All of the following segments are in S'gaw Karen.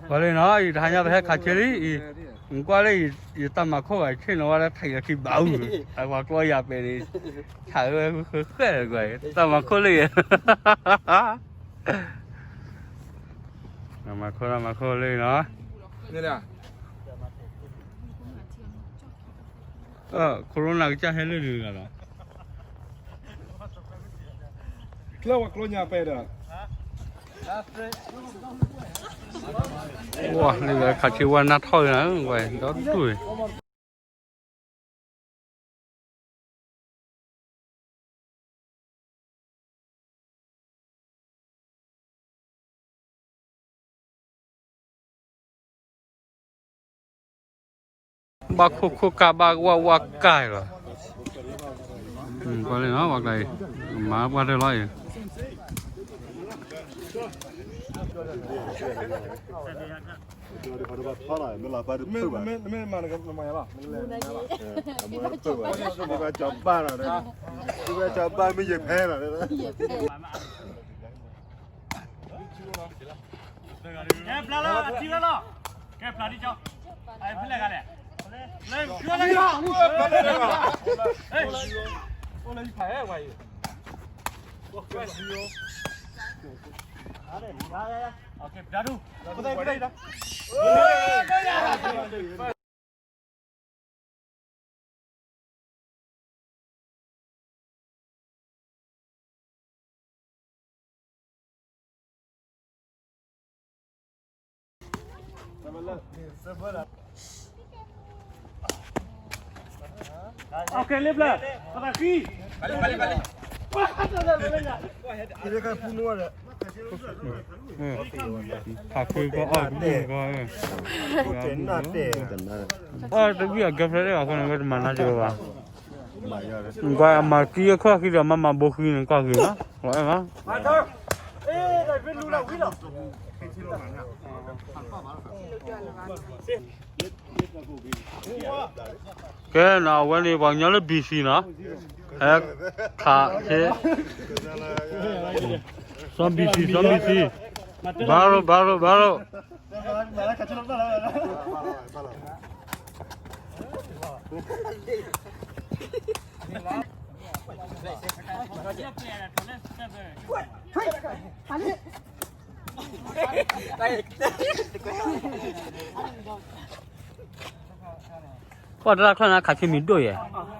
ပှၤလံနီၤ ယတဟါညါပဟဲခးဆ့လံအံၤ, နကွၢ်လၢယတၢ်မၤခိၣ်ဘၣ်ဆ့ၣ်နီၤဝဲဒၣ် ထံၣ်လီၤခံဘးအူ, အပှၤကျီယၤပဲာ်န့ၣ်, ဆးဝဲဃဲဃဲ, တၢ်မၤခိၣ်လၢယ တၢ်မၤခိၣ် တၢ်မၤခိၣ်လၢနီၤ, Corona ကစၢ်ဟဲလၢနုာ်လီၤလီၤ. ကျၢၤဝဲကျိညါပဲဒီး, ဝဲလၢခးဆ့ဝဲနၢ်ထီၣ်ဂ့ၤနၤဝဲဒီဒူၣ်န့ၣ်, ဘၣ်ခိၣ်ခိၣ်ကၢ်ဘၣ်ဝၣ်ဝၣ်ကၢ်လီၤ, ပှၤလၢနီၤ ပှၤကျါအံၤ, မၤပှၤတၢၢ်လီၤအံၤ မ့ၢ်မၤနကမၤယၤဘၣ်, မ့ၢ်ဘၣ်ကၠီဘၣ်နီၤ, မ့ၢ်ယဖဲနီၤ, ကဲပျၢ်လီၤ အထံဝဲလီၤ, ကဲပျၢ်ဒ်ကၠီ, ဖဲလဲၣ်ဂၤလဲၣ်, လၢကၠီလၢကၠီ, အိၣ်လၢယဖးဟဲဝဲအံၤ, ကဲပျၢ်ဒ် ဖးဖုကအီၣ်တဘံၣ်ကီ, အီၣ်တဘံၣ်အကဲဖျဲးအဃိန့ၣ် ဝဲတမၤနါက့ၤဘၣ်, ကွၢ်အမၤကံအခီၣ်ခံဒီး မၤမၤဘိဃံန့ၣ် ကွၢ်ဂ့ၤလီၤ, ဝဲမၤ ကဲနီၤ အဝဲန့ၣ် ပှၤကညီလၢ ဘံၣ်စံၣ် နီၤ, ဟဲခးဆ့, စီၤ ဘံၣ်စံၣ် စီၤ ဘံၣ်စံၣ်, ဘၣ်ရိၣ် ဘၣ်ရိၣ် ဘၣ်ရိၣ် ပှၤတၢ်ချၢၣ်န့ၣ် ခးဆ့မံၤဒိၣ်ယဲၢ်.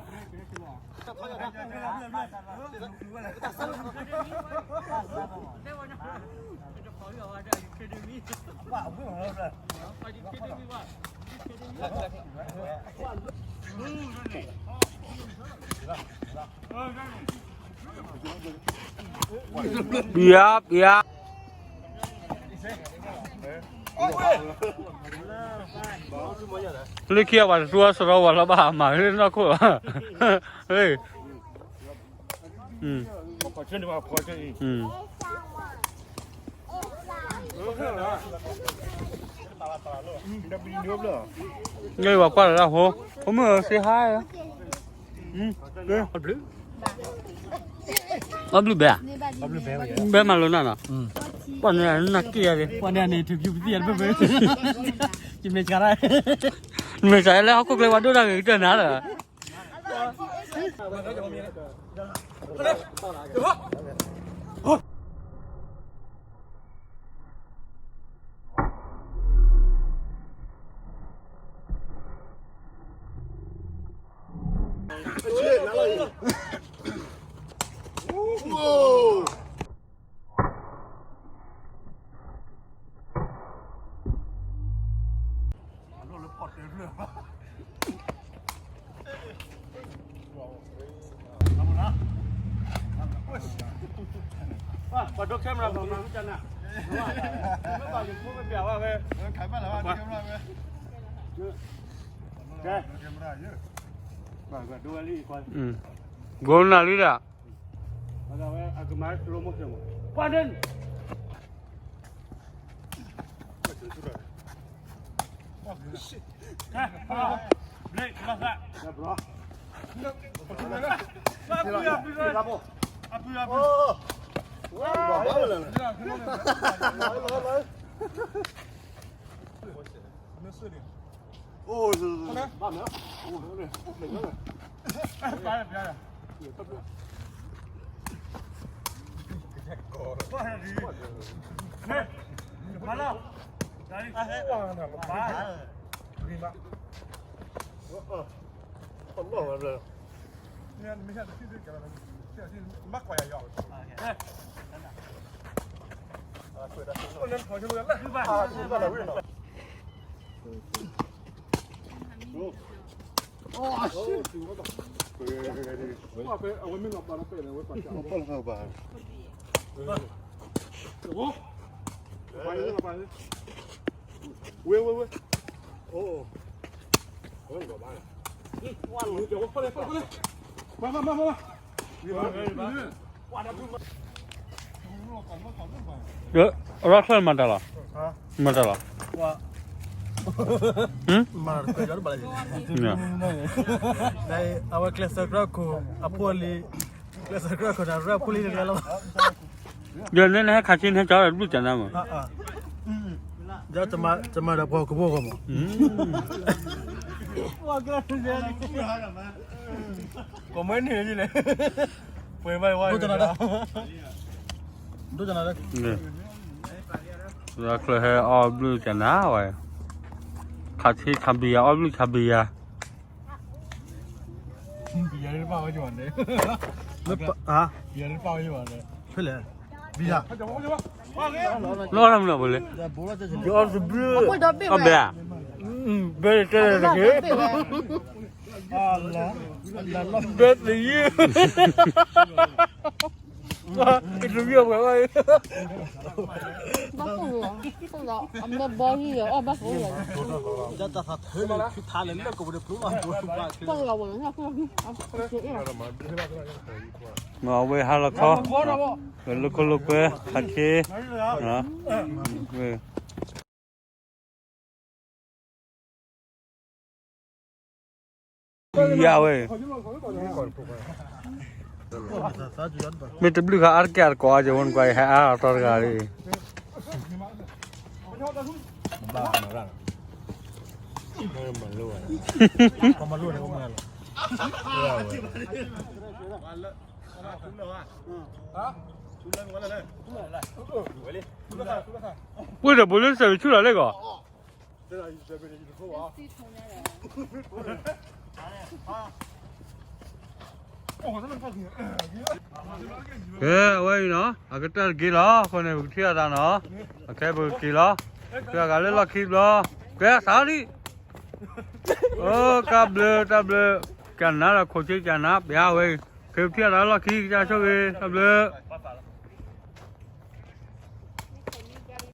ပျၢ် ပျၢ် လၢခံအဝဲတသူအစရီဝဲလီၤဘၣ်မၤလၢနီၢ်ခိၣ်လီၤ. လၢပှၤကွၢ်လၢဟိ, ဖိမုၣ်စ့ဟါ, အီၣ်ဘျုးဘဲဧါ, ဘဲမၤလိာ်နၤနီၤ, ကွၢ်န့ၣ်နၢ်က့ၤယၤ, ကွၢ်န့ၣ်န့ၣ် ထုးဖြူပသံၣ်ယၤတဘၣ်ဘၣ်, ယမဲာ်ဆှး, မဲာ်ဆှးလၢဟီၣ်ခိၣ်ချၢပှၤဒိၣ်တၢ်ဂ့ၤကတၢၢ်နၤလီၤ. ပှၤဒိ camera ပှၤမၤမ့ၢ်တၢ်နၤ, မ့ၢ်ဘၣ်ယဖိမ့ၢ်ပျးဝဲ, ကဲ, ဒိဝဲလံ, ကိးနၤလံဒၣ်, အကမၤ slow motion မး, ကွၢ်ဒၣ် အပူၤ အပူၤ အပူၤ အိၣ် ဝဲ ဝဲ ဝဲ အိၣ် အရၢချၢမၤတၢ်လီၤ, မၤတၢ်လီၤ, အဝဲကျဲးစၢးကြၢးခိၣ်အဖိအလံၤ, ကျဲးစၢးကြၢးခိၣ်တၢ်ရၢအဖိလံၤတဂၤလီၤ. ဒီးနဟဲခးဆံနဟဲကၠီတၢ်တဘျုးကၢ်နါမး, ဒီးတမၤဒီးပှၤကဘိဂီၢ်မး, ကမွဲန့ၣ်လဲၣ်, ပှဲၤဘၣ်ဝဲ, ဒိကနၤလၢ လၢချၢဟဲအီၣ်ဘျုးကၢ်နါဝဲ, ခးဆံခးဘံယၤ အီၣ်ဘျုးခးဘံယၤ, ဘံယၤတပၣ်ဝဲကီးန့ၣ်, ဖဲလဲၣ်, ဘံယၤ, လီၤထီၣ်မနုၤဘိလဲၣ်, အီၣ်ဘဲ, ဘဲတဲတက့ၢ်, ဘဲသယုၢ် ဘၣ်အိၣ်လီၤ, အမ့ၢ်ဘီဟံၣ်အီၣ်ဘၣ်အိၣ်လီၤ, မ့ၢ်အဝဲဟါလီၤခီ, ဝဲလိာ်ခိၣ်လိာ်ကွဲ ခးဆံ, ယၤဝဲ, မ့ၢ်တဘျုးဃာ်အါတက့ၢ်အတကိးအါကဝဲနကွၢ် ဟဲအါအတီတဂၤလံ, ပှ့ၤဒီးဘိလၢစဲးဆူလီၤလဲၣ်ကီး, ကဲ အဝဲအံၤနီၤ အကတၢၢ်တက့ၢ်လီၤ. အဃိန့ၣ် ပကထံၣ်အသးနီၤ, အခဲပကက့ၤလီၤ. ကဂၤလၢလီၢ်ခံဘျီ, ကဲသးဒံး, အိ တၢ်ဘျုးတၢ်ဘျုး, ကနၤဒီးခိၣ်ဆ့ကနၤ ပျါဝဲအံၤ, ခဲပထံၣ်အသးလၢလီၢ်ခံ ကစၢ်ဆိၣ်ဂ့ၤ တၢ်ဘျုး